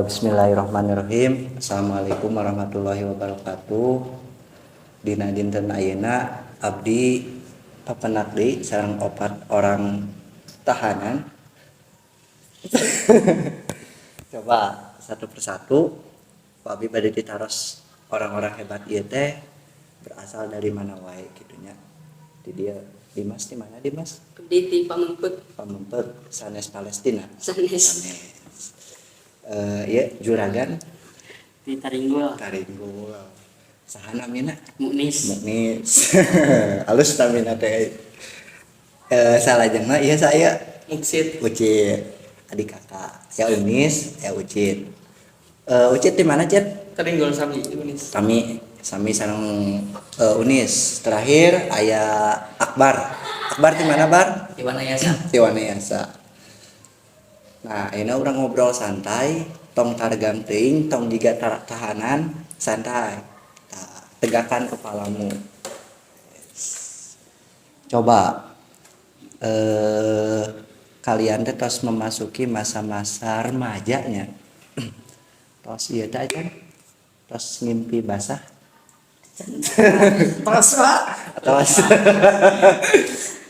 Bismillahirrahmanirrahim. Assalamualaikum warahmatullahi wabarakatuh. Dina dinten ayeuna abdi papendak deui sareng opat orang tahanan. Coba satu persatu ku abdi bade ditaros, orang-orang hebat ieu teh berasal dari mana wae kitu nya. Di dieu Dimas, di mana, Dimas? Abdi di Pamengpeuk. Pamengpeuk, sanes Palestina? Sanes. Sanes. Ieu juragan? Di Taringgul. Taringgul. Saha namina? Muknis. Muknis. Alus namina teh. Salajengna ieu saya? Muksit. Ucit. Adik kakak. Ya Unis, ya Ucit. Ucit di mana, Cit? Taringgul sami Unis. Sami sami sareng Unis. Terakhir aya Akbar. Akbar di mana, Bar? Di Wanayasa. Di Wanayasa. Nah, ini urang ngobrol santai, tong targam teuing, tong jiga tahanan, santai. Nah, tegakkan kepalamu. Coba kalian teh tos memasuki masa-masa remajanya. Tos ieu teh acan? Tos ngimpi basah? Tos, Pak. Tos.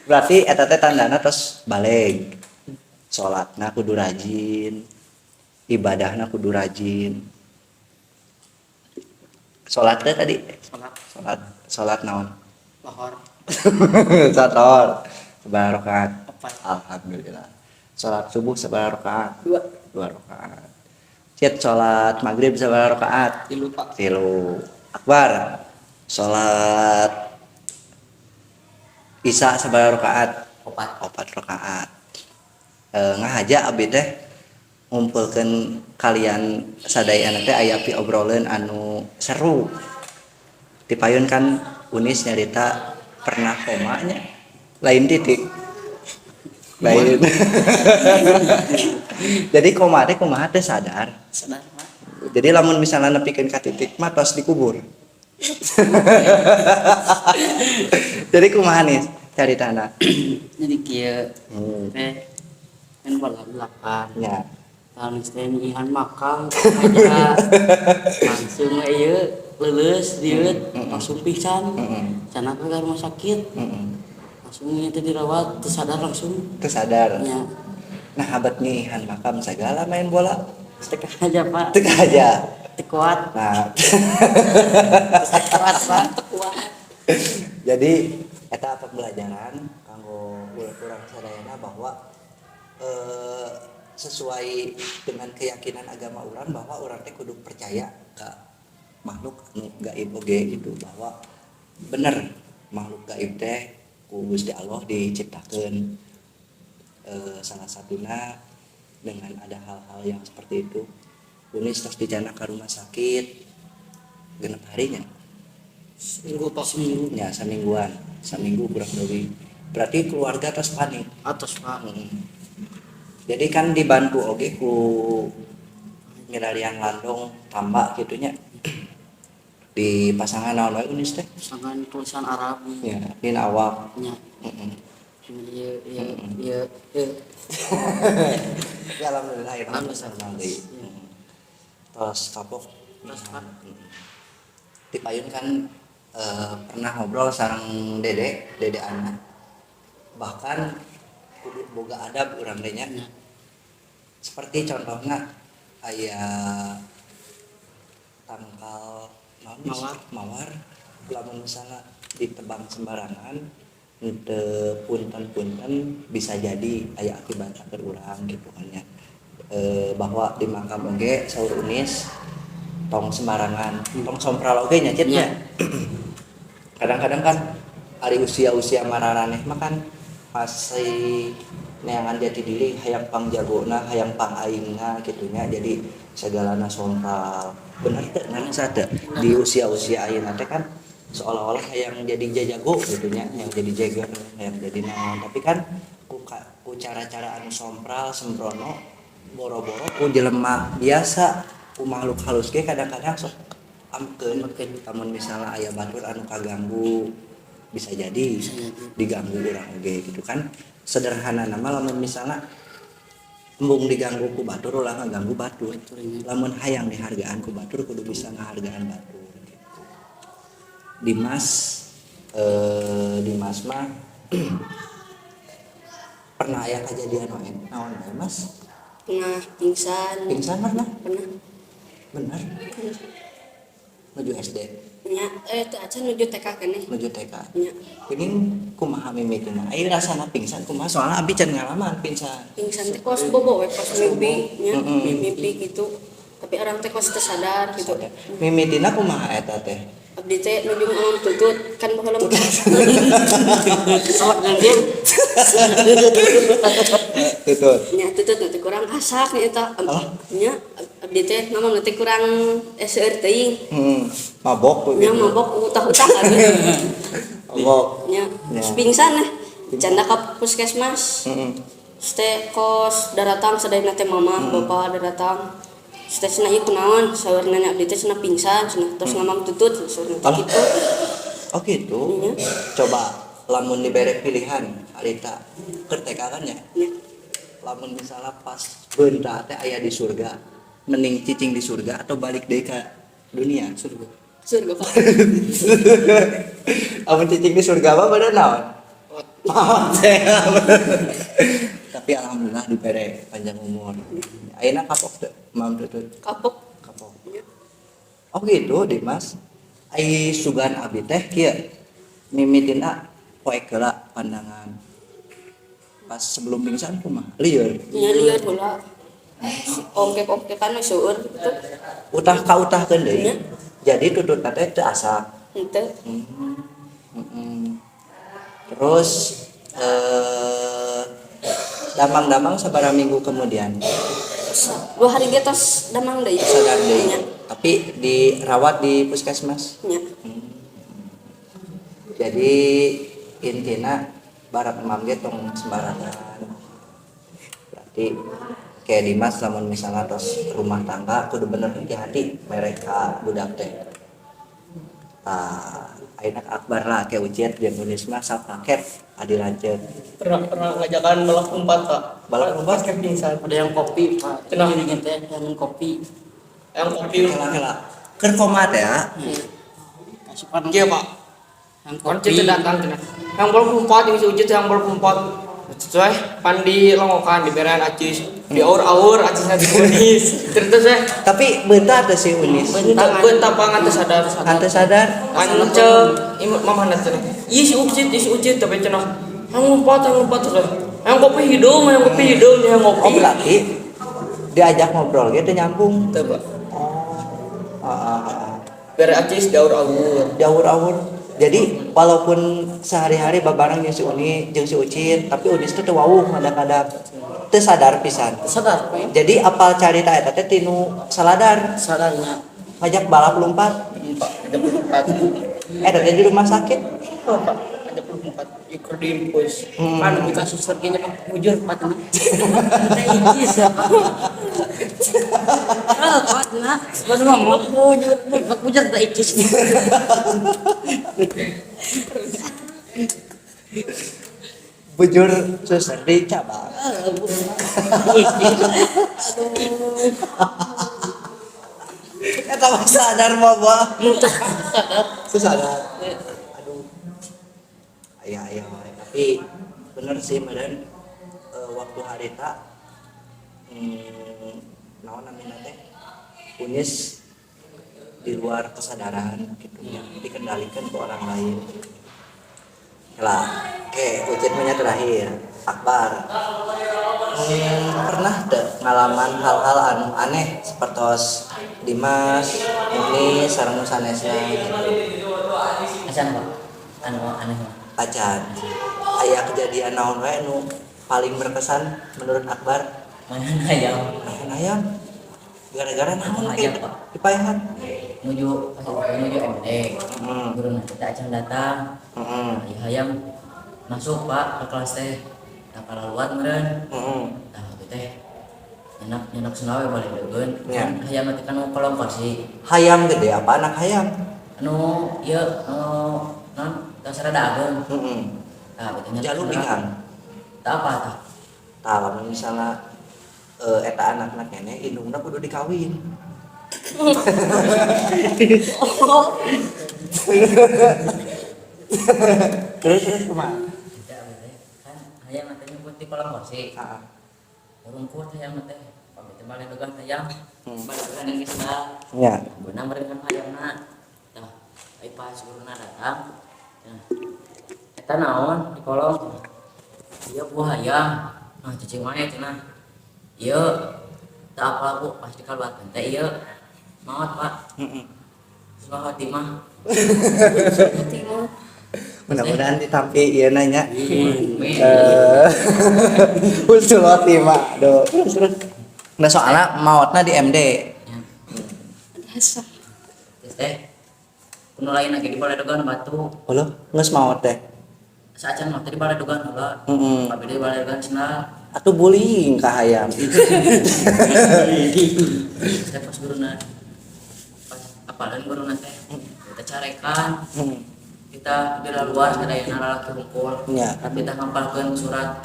Berarti eta teh tandana tos balig. Salatna kudu rajin, ibadahna kudu rajin. Salat teh tadi? Salat. Salat, salat naon? Lohor. Salat lohor. Sabaraha rakaat? 4. Alhamdulillah. Salat subuh sabaraha rakaat? 2. 2 rakaat. Cit, salat maghrib sabaraha rakaat? 3, Pak. 3. Akbar. Salat Isya sabaraha rakaat? 4. 4 rakaat. Ngahaja abdi teh ngumpulkeun kalian sadayana teh aya piobroleun anu seru. Dipayun kan Unis nyarita pernah koma nya. Lain titik. Lain. Jadi koma teh kumaha teh, sadar? Sadar, Pak. Jadi lamun misalnya nepikeun ka titik mah tos dikubur. Jadi kumaha nih caritana? Jadi kieu teh kan bola 8. Tahun teh nyihan makam aja langsung ieu leuleus dieut, langsung pingsan. Cenah ke rumah sakit. Langsung ieu teh dirawat, teu sadar langsung. Teu sadar. Nya. Nah, habat nyihan makam segala main bola. Teu aja, Pak. Teu aja. Teu kuat. Nah, Teu kuat, Pak. Teu kuat. Jadi eta pembelajaran kanggo urang sadayana bahwa sesuai dengan keyakinan agama urang bahwa urang teh kudu percaya ke makhluk anu gaib oge gitu, bahwa bener makhluk gaib teh ku Gusti Allah diciptakeun, salah satunya dengan ada hal-hal yang seperti itu. Unis tos dicandak ke rumah sakit 6 harinya? Seminggu, Pak, seminggu. Ya, semingguan, seminggu kurang lebih. Berarti keluarga tos panik? Atos, Pak. Jadi kan dibantu oge ku milarian landong tambak gitunya, di pasangan naon wae Unis teh? Pasangan tulisan Arab. Ya, dina awak. Nya. Ieu ieu ieu ieu. Ya, alhamdulillah ya. Alhamdulillah. Alhamdulillah deui. Tos kapok. Tos, Pak. Di payun kan pernah ngobrol sareng Dede, Dede anak. Bahkan kudu boga adab urang teh nya. Nya. Seperti contohnya aya tangkal naon? Mawar. Mawar, lamun misalnya ditebang sembarangan henteu punten-punten bisa jadi aya akibat ke urang gitu kan ya. Bahwa di makam oge saur Unis tong sembarangan, tong sompral oge nya, Cit, nya. Kadang-kadang kan ari usia-usia mararaneh mah kan masih neangan jati diri, hayang pangjagona, hayang pang aingna gitu nya, jadi segalana sompral. Bener teu ngarasa teu di usia-usia ayeuna teh kan seolah-olah hayang jadi jajago gitu nya, yang jadi jeger, hayang jadi naon, tapi kan ku cara-cara anu sompral sembrono, boro-boro ku jelema biasa, ku makhluk halus ge kadang-kadang sok amkeun. Lamun misalnya aya batur anu kaganggu, bisa jadi Bisa jadi. Diganggu urang oge gitu kan. Sederhana nama lamun misalnya Embung diganggu ku batur, ulah ngaganggu batur. Batur, nya. Lamun hayang dihargaan ku batur, kudu bisa ngahargaan batur gitu. Dimas, Dimas mah pernah aya kejadian wae naon wae, Mas? Pernah pingsan. Pingsan pernah? Pernah. Bener? Nuju SD? Nya, teu acan, nuju TK keneh. Nuju TK? Nya. Ini kumaha mimitina? Ai rasana pingsan kumaha? Soalnya abi can ngalaman pingsan. Pingsan teh kos bobo we, kos mimpi nya, mimpi gitu. Tapi urang teh kos teu sadar gitu. Mimitina kumaha eta teh? Abdi teh nuju ngomong tutut kan baheula mah. Selak dia. Tutut. Nya, tutut nanti kurang asak nya eta. Oh. Nya, abdi teh ngomong nanti kurang seueur teuing. Mabok Nya. gitu. Mabok utah-utah kan. Mabok. Nya. Nya. Terus pingsan nah. Canda ka puskesmas. Terus teh kos daratang sadayana teh, mama, bapak daratang. Terus teh cenah, ieu kunaon? Saur nanya abdi teh cenah pingsan cenah, terus ngamam tutut saur teh Alah. Kitu. Oh gitu. Iya. Coba lamun dibere pilihan harita keur TK kan ya. Nya. Lamun misalnya pas beunta teh aya di surga, mending cicing di surga atau balik deui ka dunia? Surga. Surga, Pak. Lamun cicing di surga mah bener naon? Maot. Tapi alhamdulillah dibere panjang umur. Ayeuna kapok teu mam tutut? Kapok. Kapok. Nya. Oh gitu, Dimas. Ai sugan abi teh kieu. Mimitina poek heula pandangan. Pas sebelum pingsan kumaha? Lieur. Nya, lieur heula. Ongkek-ongkekan we seueur gitu. Utah kautahkeun deui. Nya. Jadi tutut teh teu asak. Henteu. Terus damang-damang sabaraha minggu kemudian? 2 hari ge tos damang deui. Sadar deui. Nya. Tapi dirawat di puskesmas. Nya. Jadi intina barat emam ge tong sembarangan. Berarti kayak Dimas lamun misalnya tos rumah tangga kudu bener hati-hati mereka budak teh. Ah, ayeuna Akbar lah, kayak Ucit jeung Unis mah sapaket adi lanceuk. Pernah pernah ngajakan balap lompat, Pak. Balap lompat? Pas pingsan. Ada yang kopi, Pak. Kenapa? Ini teh yang kopi. Yang kopi. Kela kela. Keur koma teh ya. Kasih pan. Iya, Pak. Yang Kan kopi. cek datang cenah. Yang balap lompat yang si Ucit yang balap lompat. Sesuai pan di longokan diberean acis. Di aur-aur acisnya dikunis. Terus teh Tapi beunta teh si Unis. Bentar. Bentar pangan teh sadar. Henteu sadar. Pancet, ieu mamah cenah. Ieu si Ucit, ieu si Ucit tapi cenah. Yang lompat, yang lompat terus. Yang kopi hidung, yang kopi hidung, yang ngopi. Oh, berarti diajak ngobrol gitu nyambung. Teu, Pak. Oh. Ah, ah, ah. Bere acis di aur-aur. Diaur-aur. Jadi walaupun sehari-hari babareng jeung si Uni, jeung si Ucit, tapi Unis teh teu wawuh kadang-kadang. Teu sadar pisan. Sadar, Pak. Jadi apal carita eta teh tinu saladar? Sadarnya. Ngajak balap lompat. Pak, ada lompat. Eta teh di rumah sakit. Oh, Pak, ada lompat. Ikur diimpus. Pan lebih kasus sergenya Pak bujur Pak nah. Teh icis. Ah, Pak nah. Pas ngomong bujur, Pak bujur teh icis. Bujur suster di cabang. Icis. Eta mah sadar mah, Pak. Sadar. Aduh. Aya aya wae. Tapi bener sih meureun waktu harita naon namina teh, Unis di luar kesadaran gitu ya, dikendalikan ke orang lain lah. Oke, Ucit mah terakhir Akbar, pernah teu ngalaman hal-hal anu aneh seperti Dimas, Munis, sareng nu sanesna gitu? Acan, Pak, anu aneh mah. Acan. Aya kejadian naon wae nu paling berkesan menurut Akbar? Mana ayam. Main ayam gara-gara naon? Ayam, Kayak Pak. dipaehan. Menuju menuju MD. Guru nanti tak acan datang. Aya hayam masuk, Pak, ke kelas teh. Nah, kalau luar meureun. Nah, waktu teh nyenak nyenak senawe boleh degeun. Ya. Hayam nanti kan mau kolong kursi. Hayam gede apa anak hayam? Anu ieu anu non tos rada ageung. Nah, betulnya Jalu bingkang. Tak apa tah. Tah, lamun misalnya Eta anakna keneh, indungna kudu dikawin. Oh. Terus, terus kumaha? Tidak, abdi teh kan hayam teh nyumput di kolong kursi. Heeh. Rungkut hayam teh. Abdi teh baledogan hayam. Baledogan yang geus lah. Beunang meureun kan hayamna. Tah, ai pas guruna datang. Nah, eta naon di kolong? Ieu buah hayam. Nah, cicing wae cenah. Ieu teu apal, Bu, pas dikaluarkeun teh ieu maot, Pak. Husnul khotimah. Timur. Mudah-mudahan ditampi ieu nanya. Amin. Husnul khotimah. Aduh, terus, terus. Nah, soalnya maotna di MD. Ya. Biasa. Terus teh kuno lain lagi di baledogan batu. Oh, geus maot teh. Saacan mah teh di baledogan heula. Abdi di baledogan sendal. Atuh bullying ka hayam. Terus teh pas guruna, pas apalan guruna teh kita carekan. Kita bila luar sadayana lalaki hungkul. Kita ngapalkeun surat,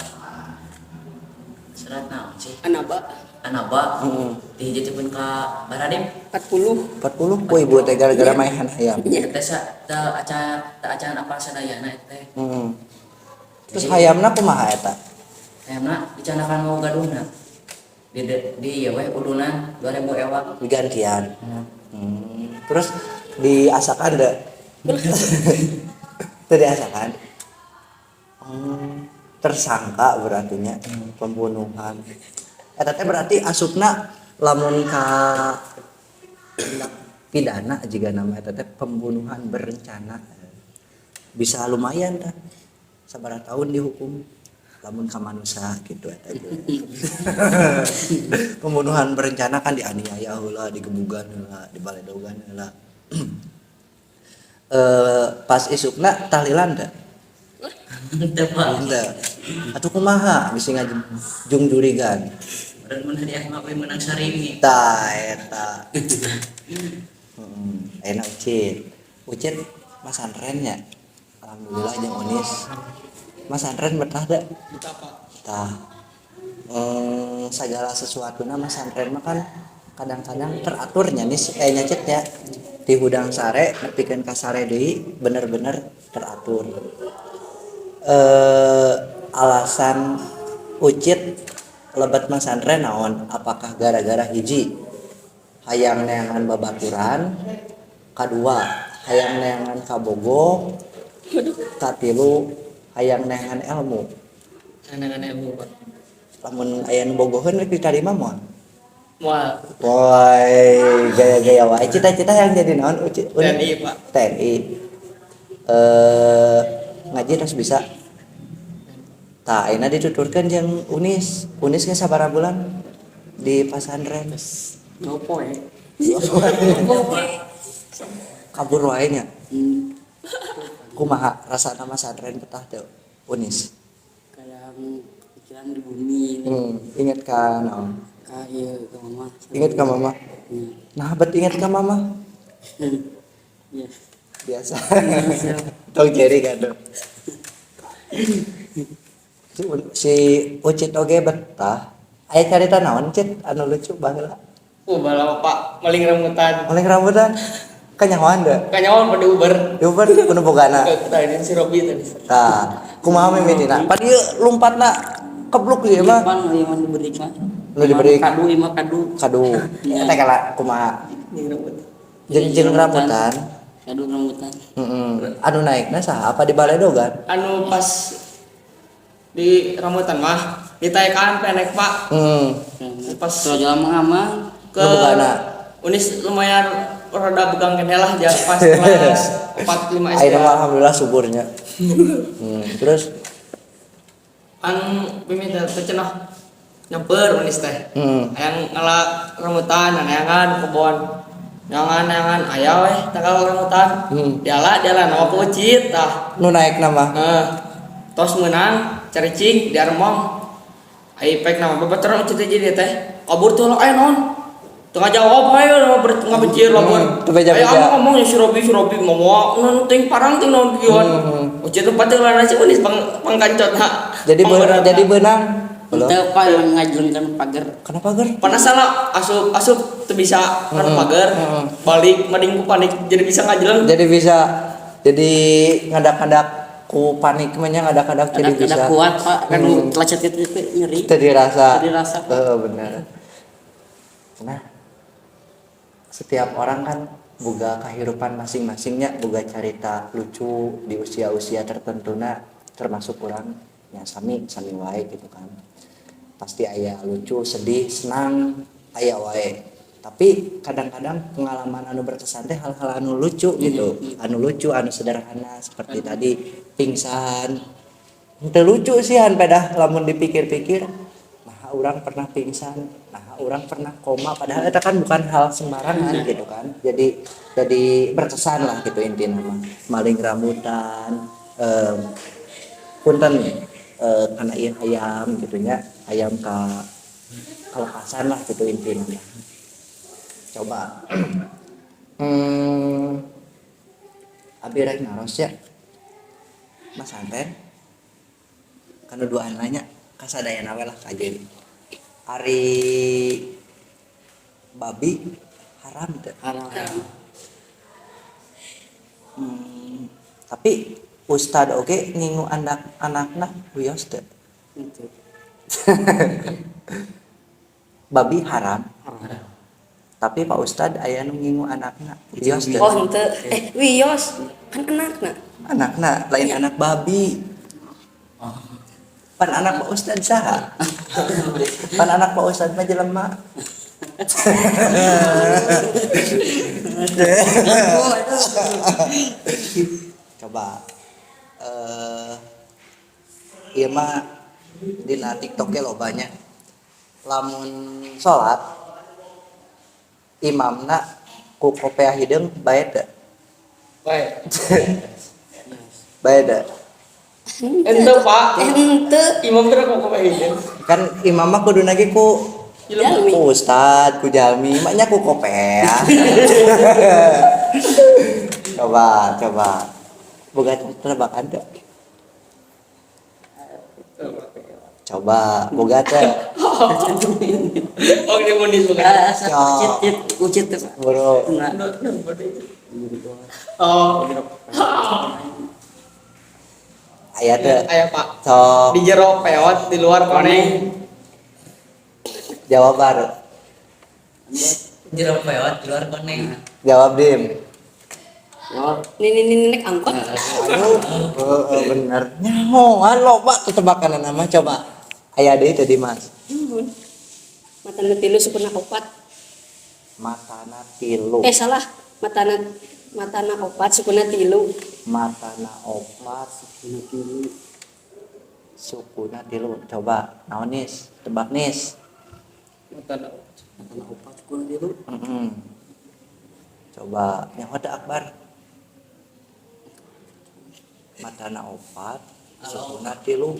surat naon sih? Anaba. Anaba. Di hiji teh ka Baradim. 40. 40 ku ibu teh gara-gara maehan hayam. Teh sa teu acan, teu acan apal sadayana eta teh. Terus hayamna kumaha eta? Hayamna dicanakan mau gaduhna di ieu we udunan 2000 ewang. Digantian. Terus diasakan da? Teu diasakan. Tersangka berarti nya pembunuhan. Eta teh berarti asupna lamun ka tindak pidana jika nama eta teh pembunuhan berencana, bisa lumayan tah, sabaraha tahun dihukum lamun ka manusia gitu. Eta pembunuhan berencana kan dianiaya heula, digebugan heula, dibaledogan heula. Pas isukna tahlilan teh? Teu, Pak. Henteu. Atuh kumaha bisi ngajungjurigan? Meureun mun hadiah mah we meunang sarimi. Tah, eta. Enak Ucit. Ucit masantren nya. Alhamdulillah jeung Unis. Masantren betah da? Betah, Pak. Tah. Segala sesuatu masantren mah kan kadang-kadang teraturnya nih nya, Cit, nya. Di hudang sare nepikeun ka sare deui bener-bener teratur. Alasan Ucit lebet masantren naon? Apakah gara-gara hiji hayang neangan babaturan, kadua hayang neangan kabogoh, katilu hayang neangan ilmu? Neangan ilmu, Pak. Lamun aya nu bogoheun rek ditarima moal? Moal. Woi, gaya-gaya wae. Cita-cita yang jadi naon, Ucit? TNI, Pak. TNI. Ngaji terus bisa. Tah, ayeuna dituturkeun jeung Unis. Unis geus sabaraha bulan di pasantren? Ngopo ya? Kabur wae nya. Kumaha rasana masantren, betah teu, Unis? Kadang pikiran di bumi. Inget ka naon? Ka ieu, ka mama. Inget ka mama? Hmm. Nah, bet inget ka mama? Iya. Biasa. Tong Jerry kan tuh. Si Ucit oge betah. Aya carita naon, Cit, anu lucu baheula? Bala, Pak, maling rambutan. Maling rambutan. Kanyahoan da? Kanyahoan pada Uber. Di Uber kudu bogana. Tadi si Robi tadi. Tah, kumaha mimitina? Pan ieu lompatna kebluk ieu mah. Pan ieu mah diberi mah. Nu diberi. Kadu ieu mah, kadu. Kadu. Iya. Eta kala kumaha? Maling rambutan. Jeung jeung rambutan. Kadu rambutan. Heeh. Anu naikna saha, apa di baledogan? Anu pas di rambutan mah ditaekan pendek, Pak. Pas Pas jalan mah aman. Ke Nu bogana. Unis lumayan rada begang keneh lah ja pas kelas 4 5 SD. Ayeuna mah alhamdulillah suburnya. Terus An mimiti teh cenah nyamper Unis teh. Hayang ngala rambutan, neangan kebon. Neangan neangan aya weh tanggal rambutan. Diala diala nawa ku Ucit tah. Nu naik nama. Tos meunang caricing di armong. Ai pek nama babaturan Ucit teh jadi teh. Kabur tuh aya naon? Teu ngajawab ayo ngabecir lapor. Teu beja-beja. Ayo ngomong ya si Robi, si Robi ngomong non ting parang ting naon kieu. Ucit teh pati lah si Unis pang pangkancot ha. Jadi Pangberatna. jadi beunang. Belum. Teu, Pak, emang ngajeleng kan pagar. Kenapa ger? Penasaran asup asup teu bisa kan pagar. Balik mending ku panik jadi bisa ngajeleng. Jadi bisa jadi ngadak-ngadak ku panik mah nya, ngadak-ngadak jadi Ada bisa. Kuat, Pak, kan lecet itu nyeri. Teu dirasa. Teu dirasa, Pak. Heeh, bener. Nah, setiap orang kan boga kehidupan masing-masingnya, boga carita lucu di usia-usia tertentu, nah termasuk urang ya sami sami wae gitu kan. Pasti aya lucu, sedih, senang, aya wae. Tapi kadang-kadang pengalaman anu berkesan teh hal-hal anu lucu gitu, anu lucu, anu sederhana, seperti tadi pingsan. Itu lucu sih han pedah lamun dipikir-pikir. Nah, urang pernah pingsan, nah urang pernah koma, padahal itu kan bukan hal sembarangan gitu kan. Jadi berkesan lah gitu intinya mah. Maling rambutan, punten karena ieu hayam gitu nya, hayam ka kelepasan lah gitu intinya mah. Coba. Abi rek naros ya. Mas Anten. Kanu duaan nanya kasadayana we lah kajeun. Ari babi haram teu? Haram. Tapi ustad oge ngingu anak anakna wios teu? Itu. Babi haram. Haram. Tapi Pak Ustad aya nu ngingu anakna wios teu? Oh, henteu. Eh, wios. Kan anakna. Anakna lain anak babi. Pan anak Pak Ustad saha? Pan anak Pak Ustad mah jelema. Coba ieu mah dina TikTok ge loba nya. Lamun salat imamna ku kopeah hideung bae teu? Bae. Bae teu? Ente, Pak. Henteu. Imam teh kok kope hideung. Kan imam mah kudu lagi ku Jalmi. ku ustad, ku jalmi, maknya ku kopeah. Coba, coba. Boga tebakan teu? Coba, boga teu? Oh, ini mau disebut. Ah, asa ucit cit ucit teh, Pak. Bro. Enggak. Oh, Aya teu? aya, Pak. Sok. Di jero peot, di luar koneng. Jawab baru. Jero peot di luar koneng. Jawab, Dim. Oh, Nih nih nih nih angkot. Aduh, heeh, bener. Nyahoan loba tebakan nama coba. Aya deui tadi, Mas. Matana tilu sukuna opat. Matana tilu. Eh, salah. Matana matana opat sukuna tilu. Matana opat sukuna tilu. Coba, naon nis? Tebak nis. Matana. Matana opat sukuna tilu. Coba, nyaho teu Akbar? Matana opat sukuna tilu.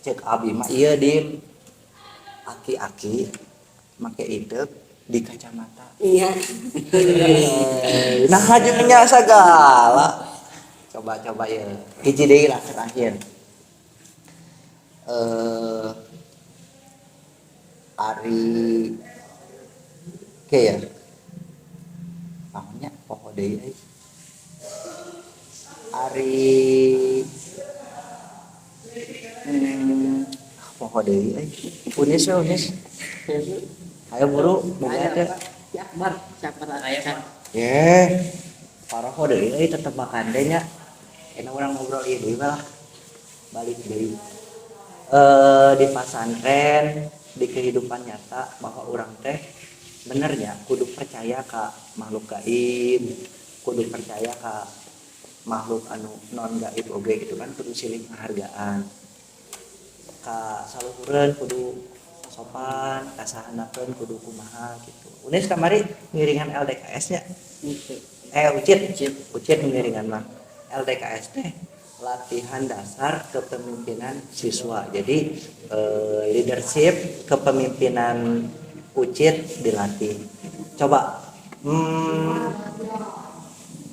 Cek abi mah ieu, Dim. Aki-aki make ideuk di kacamata. Iya. Nah, jeung nya sagala. Coba coba ya. Hiji deui lah terakhir. Ari oke ya. Naonnya poho deui euy. Ari poho deui euy. Unis we unis. Ayo buru, boga teh. Si Akbar, siapa Aya, Pak. Ye, paroho deui euy tetebakan teh nya. Enak urang ngobrol ieu deui lah. Balik deui. Di pasantren, di kehidupan nyata bahwa urang teh benernya kudu percaya ka makhluk gaib, kudu percaya ka makhluk anu non gaib oge gitu kan, kudu silih penghargaan. Ka saluhureun kudu sopan, ka sahandapeun kudu kumaha gitu. Unis kamari ngiringan LDKS nya. Ucit, ucit ngiringan mah. LDKS teh latihan dasar kepemimpinan siswa. Jadi leadership kepemimpinan ucit dilatih. Coba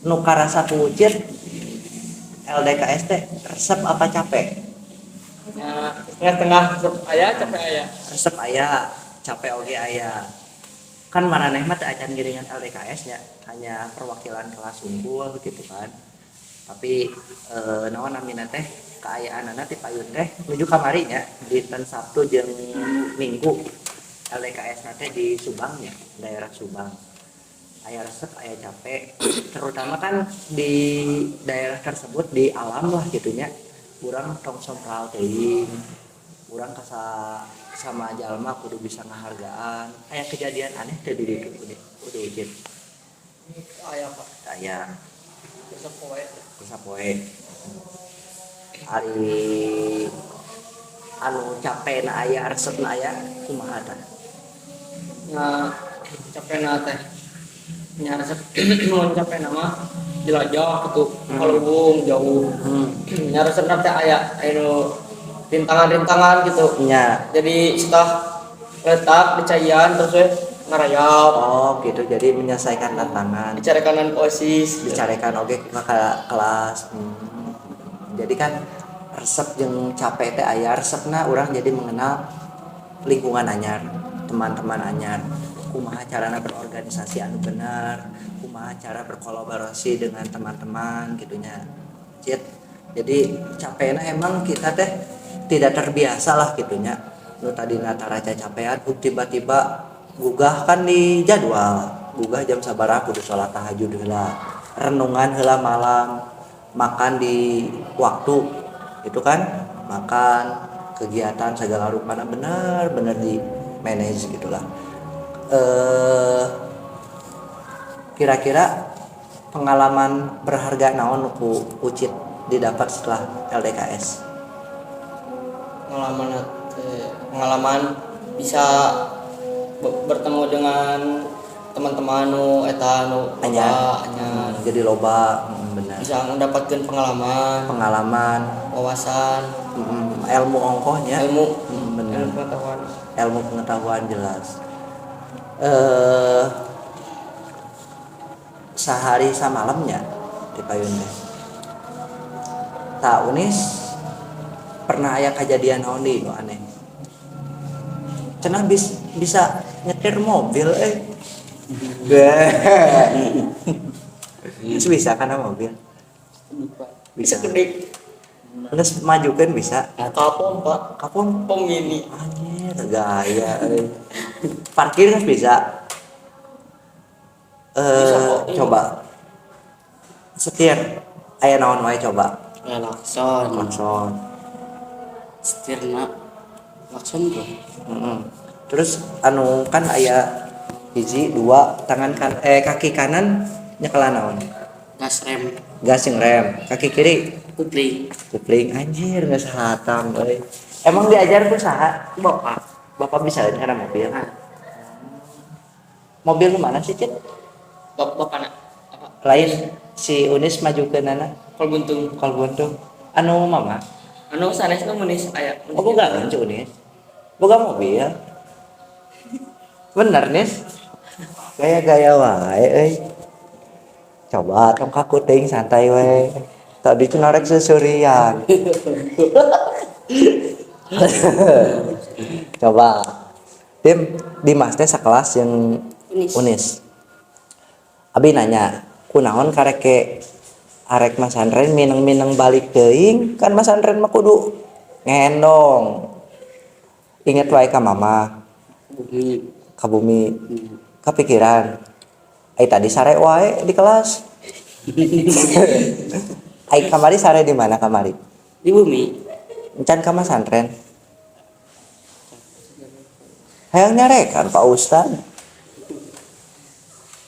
nu karasa ku ucit LDKS teh resep apa capek? Ya, setengah-setengah, resep aya, capek aya. Resep aya, capek oge aya. Kan maraneh mah teu acan ngiringan LDKS nya, hanya perwakilan kelas unggul gitu kan. Tapi naon namina teh, kaayaanana ti payun teh menuju kamari nya, dinten Sabtu jeung Minggu LDKS na teh di Subang nya, daerah Subang. Aya resep, aya capek, terutama kan di daerah tersebut di alam lah gitunya. Urang tong sompral teuing, urang kasa sama jalma kudu bisa ngahargaan. Aya kejadian aneh teh di ditu udah izin? Aya, Pak. Aya. Besok poe. Sapoe. Ari anu capek na aya, resep na aya, kumaha tah? Ya, capek na teh. Nya resep, mun capek na mah jelajah gitu, kalubung jauh. Nya resep na teh aya anu rintangan-rintangan gitu. Jadi setelah letak dicaian terus we ngarayap. Oh gitu, jadi menyelesaikan tantangan. Dicarekan ku OSIS. Dicarekan oge ku kakak kelas. Jadi kan resep jeung capek teh aya. Resepna urang jadi mengenal lingkungan anyar, teman-teman anyar, kumaha carana berorganisasi anu bener, kumaha cara berkolaborasi dengan teman-teman gitunya, Cit. Jadi capekna emang kita teh tidak terbiasa lah gitunya. Nu tadina tara capean, tiba-tiba gugah kan di jadwal, gugah jam sabaraha, kudu sholat tahajud heula, renungan heula malam, makan di waktu itu kan, makan, kegiatan segala rupana bener-bener di manage gitulah. Kira-kira pengalaman berharga naon nu ku Ucit didapat setelah LDKS? Pengalaman pengalaman bisa bertemu dengan teman-teman nu eta nu loba. Anyar. Anyar. Jadi loba, benar. Bisa mendapatkan pengalaman. Pengalaman. Wawasan. Ilmu ongkohnya. Ilmu. Benar. Ilmu pengetahuan. Ilmu pengetahuan jelas. Sehari samalamnya di payun teh. Tah, Unis pernah aya kejadian naon di nu aneh? Cenah bisa nyetir mobil eh. Terus bisa karena mobil. Bisa gede. Terus majukan bisa. Kapom, Pak. Kapom. Pom ini. Anjir, gaya euy. Parkir kan bisa. Bisa kok, ini. Coba. Setir. Aya naon wae coba. Ya, klakson. Klakson. Setirna klakson tuh. Terus anu kan aya hiji dua tangan kan, eh, kaki kanan nyekelan naon? Gas, rem. Gas yang rem. Kaki kiri? Kupling. Kupling. Anjir, geus hatam euy. Emang diajar ku saha? Bapak. Bapak bisa karena mobil. Nah. Mobil lu mana sih, Cit? Bapak nak apa? Lain si Unis maju ke nana. Kol buntung. Kol buntung. Anu mama? Anu sanes nu Unis aya. Oh, boga kan si Unis? Boga mobil. Bener, Nis? Gaya-gaya wae euy. Coba tong kaku teuing, santai we. Tadi cenah rek sesurian. Coba. Tim, Dimas teh sakelas yang Unis. Unis. Abi nanya, kunaon kareke arek masantren mineng-mineng balik teuing, kan masantren mah kudu ngendong. Inget wae ka mama. Bumi. Ka bumi. Kepikiran. Ai tadi sare wae di kelas. Ai kamari sare di mana kamari? Di bumi. Encan ka masantren. Hayang nyarekan Pak Ustad.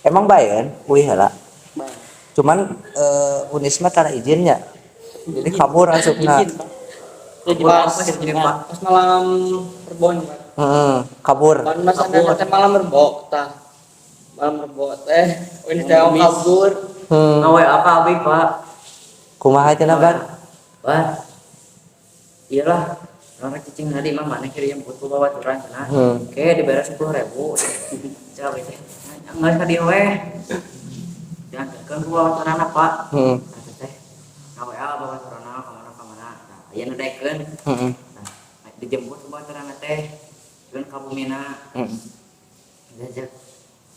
Emang bae uih heula. Bae. Cuman Unis mah tara izinnya. Jadi kabur asupna. Izin, Pak. Jadi Pas, Pak. pas malam rebon, Pak. Heeh, kabur. Kan mas ada teh malam rebo tah. Malam rebo teh, ini teh Umis. kabur. Ngawe apa abi, Pak? Kumaha cenah, Ban? Wah. Iyalah. Orang cicing tadi mah mana kira jemput ku bawa aturan cenah. Oke, dibayar 10.000. Coba teh. Enggak ka dieu we. Jangan ku bawa aturan, Pak. Kata teh. Ngawe bawa. Ieu nu daekeun. Nah, dijemput ku baturan teh. Keun ka bumina. Diajak.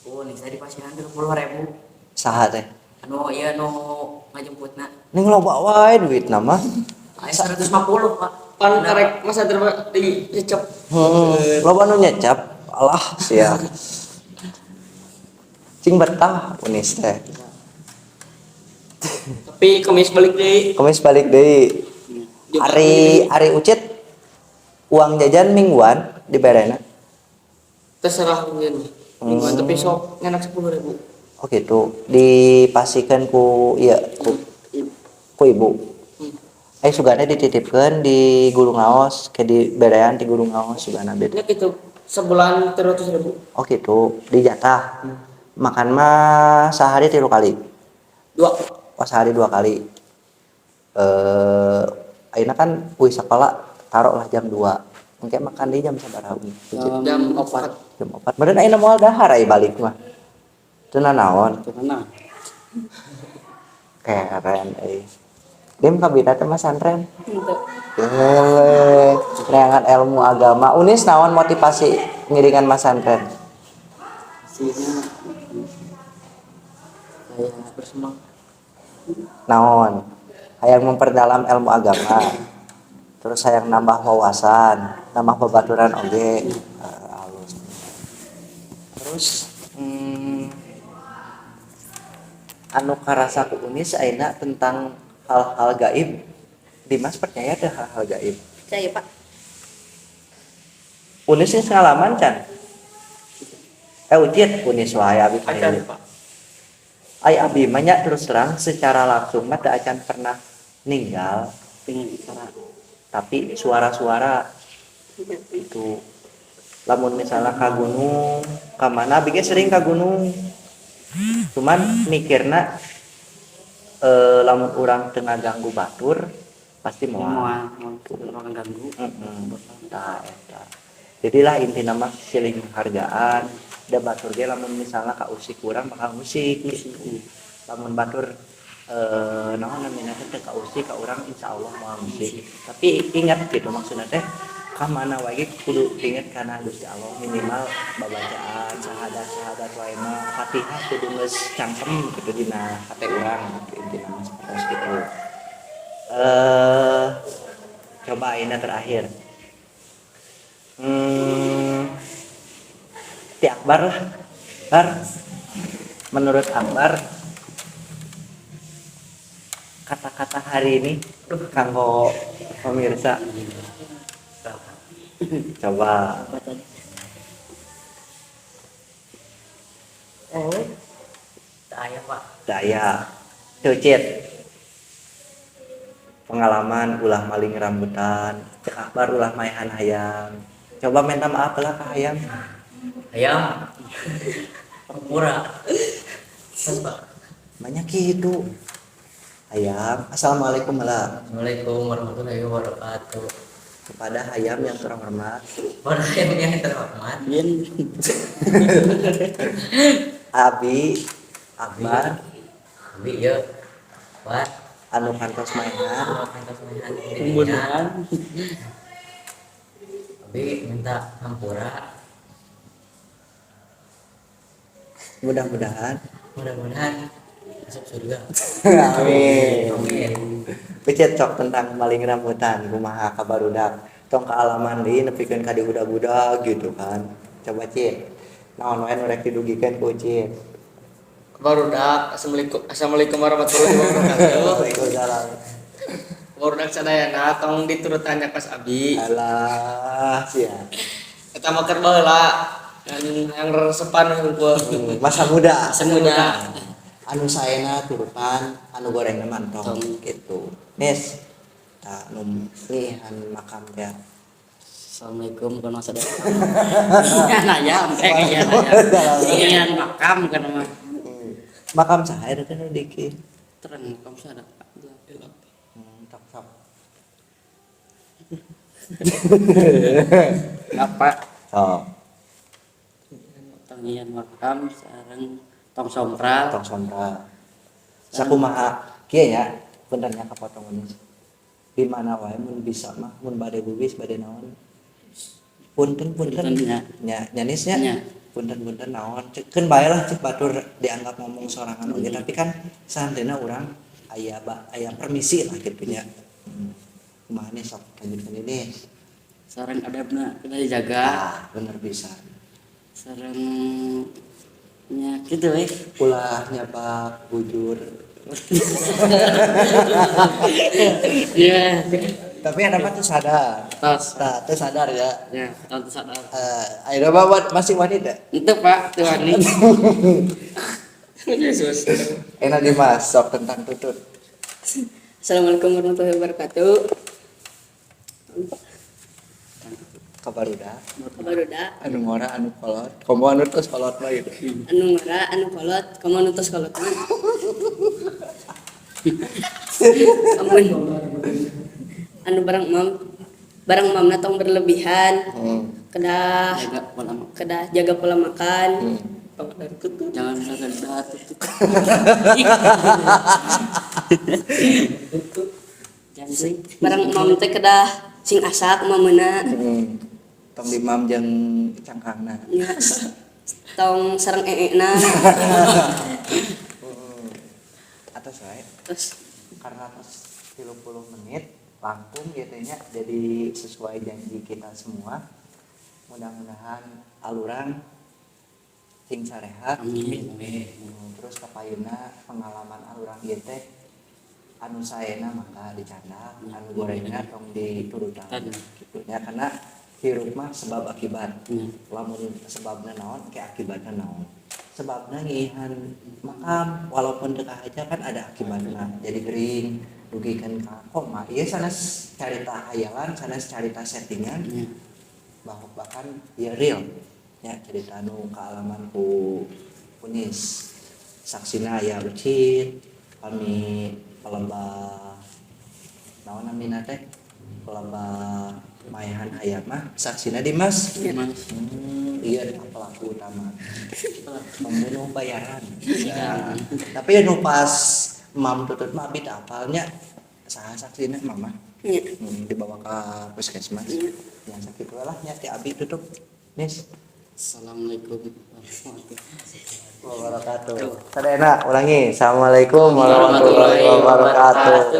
Oh, nih saya dipasihan 30.000. Saha teh? Anu ieu nu ngajemputna. Ning loba wae duitna mah. Aya 150, Pak. Pan karek masa terima di cecep. Loba nu nyecap. Alah sia. Cing betah Unis teh. Tapi Kemis balik deui. Kemis balik deui. Ari ari Ucit uang jajan mingguan diberena? Terserah mungkin. Mingguan tapi sok ngenak 10.000. Oh gitu. Dipasihkan ku iya ku ibu. Eh, sugana dititipkeun di guru ngaos ke di berean di guru ngaos sugana beda. Nya gitu sebulan 300.000. Oh gitu, dijatah. Makan mah sehari 3 kali. Dua. Oh, sehari 2 kali. Ayeuna kan uih sekolah taruhlah jam 2. Engke makan di jam sabaraha, Ucit? Jam 4. Jam 4. Meureun ayeuna moal dahar ai balik mah. Teu nanaon. Teu naon. Keren euy. Dim kabita teh masantren. Henteu. Ele, neangan ilmu agama. Unis naon motivasi ngiringan masantren? Hasilnya saya bersemangat. Naon? Hayang memperdalam ilmu agama. Terus hayang nambah wawasan, nambah babaturan oge. Halus. Terus anu karasa ku Unis ayeuna tentang hal-hal gaib. Dimas percaya teh hal-hal gaib? Percaya, Pak. Unis geus ngalaman can? Ucit Unis wae abi Acan, percaya. Pak. Ai abi mah nya terus terang secara langsung mah teu acan pernah ninggal Pengen bicara. Tapi suara-suara itu lamun misalnya ka gunung ka mana, abi ge sering ka gunung, cuman mikirna lamun urang teu ngaganggu batur pasti moal. Moal, moal moal ganggu. Tah eta. Jadilah intina mah silih penghargaan da batur ge lamun misalnya kausik urang bakal ngusik gitu. Lamun batur naon namina teh teu kausik ka urang, insyaallah moal ngusik. Tapi ingat gitu, maksudna teh ka mana wae ge kudu inget kana Gusti Allah, minimal babacaan syahadat-syahadat wae mah, Fatihah kudu geus cangkem gitu dina hate urang gitu, intina mah seperti gitu. Coba ayeuna terakhir. Ti Akbar lah. Bar, menurut Akbar kata-kata hari ini kanggo pemirsa, coba. Apa tadi? Oh. Tak aya, Pak. Daya Cucit pengalaman ulah maling rambutan, cek Akbar ulah maehan hayam, coba minta maaf lah ke hayam. Hayam. Hampura. Pas, Pak. Banyak gitu hayam, assalamualaikum lah. Assalamualaikum warahmatullahi wabarakatuh. Kepada hayam yang terhormat. Kepada hayam yang terhormat. Bien. Abi Akbar. Abi ya. Pak. Anu kantos maehan. Anu kantos maehan. Pembunuhan. Abi minta hampura. Mudah-mudahan. Mudah-mudahan masuk surga. Amin. Amin. Becet sok tentang maling rambutan kumaha ka barudak tong kaalaman deui nepikeun ka dibudak-budak gitu kan. Coba Cit, naon wae nu rek didugikeun ku Cit? Barudak, assalamualaikum, assalamualaikum warahmatullahi wabarakatuh. Waalaikumsalam. Barudak sadayana tong diturutan nya kas abi. Alah sia. Eta mah keur baheula yang resepan hungkul. Masa muda. Masa muda. Anu saena turutan, anu gorengna mah entong Tong. Gitu. Nis tah nu ngihan makam teh. Assalamualaikum kono sadaya. Iya ayam, iya ayam. Iya makam kan mah. Makam saha eta teh nu diki? Terang makam sada. Tok sok. Apa? Sok. Tong ian makam sareng tong sompral. Tong sompral. Sakumaha kieu nya, punten nya kapotong Unis. Di mana wae mun bisa mah, mun bade bubis, bade naon, punten punten. Punten, nya. Nya nyanisnya. Nya. Punten punten naon, cek keun bae lah, cek batur dianggap ngomong sorangan oge, tapi kan santena urang aya aya permisi lah gitu nya. Kumaha nih, sok lanjutkan ini. Sareng adabna kita dijaga. Ah, bener bisa. Sareng nya gitu we. Ulah nyapak bujur. Iya. Tapi ada mah tuh sadar. Tos. Nah, tuh sadar ya. Ya, tos sadar. Eh, ayo bawa masih wanita. Itu Pak, tuh wani. Yesus. Enak Dimas, sok tentang tutut. Assalamualaikum warahmatullahi wabarakatuh. Kabar udah. Kabar udah. Anu ngora, anu kolot. Komo anu tos kolot mah gitu. Anu ngora, anu kolot, komo nu tos kolot mah. Amun anu barang mam, barang mamna tong berlebihan. Kedah Jaga pola makan. Kedah jaga pola makan. Tong dari tutut. Jangan misalkan tutut. Jangan sih. Barang mam teh kedah sing asak mameuna. Tong dimam jeung cangkangna. Nya, tong sareng eekna. Atas wae. Terus. Karena tos 30 menit langkung gitu nya, jadi sesuai janji kita semua, mudah-mudahan aluran sing sarehat. Amin. Amin. Terus kapayuna pengalaman aluran ieu teh anu saena mangga dicandak, anu gorengna tong diturutan gitu nya, karena hirup mah sebab akibat. Lamun sebabna naon ke akibatna naon, sebabna ngihan makam walaupun teu aja kan ada akibatna, jadi gering dugikeun ka koma. Ieu sanes carita hayalan, sanes carita settingan, bahwa bahkan ya real ya, cerita anu kaalaman ku Unis, saksina ya Ucit, kami pelembah naon namina teh, pelembah maehan hayam mah saksina Dimas. Mas. Iya, pelaku utama pembunuh bayaran ya. Tapi nu pas mam tutut mah abdi teu apalnya saha saksina mama. Nya. Dibawa ke puskesmas ya, sakit lah nya ti abi tutup nis. Assalamualaikum warahmatullahi Wabarakatuh. Sadayana ulangi. Assalamualaikum warahmatullahi wabarakatuh.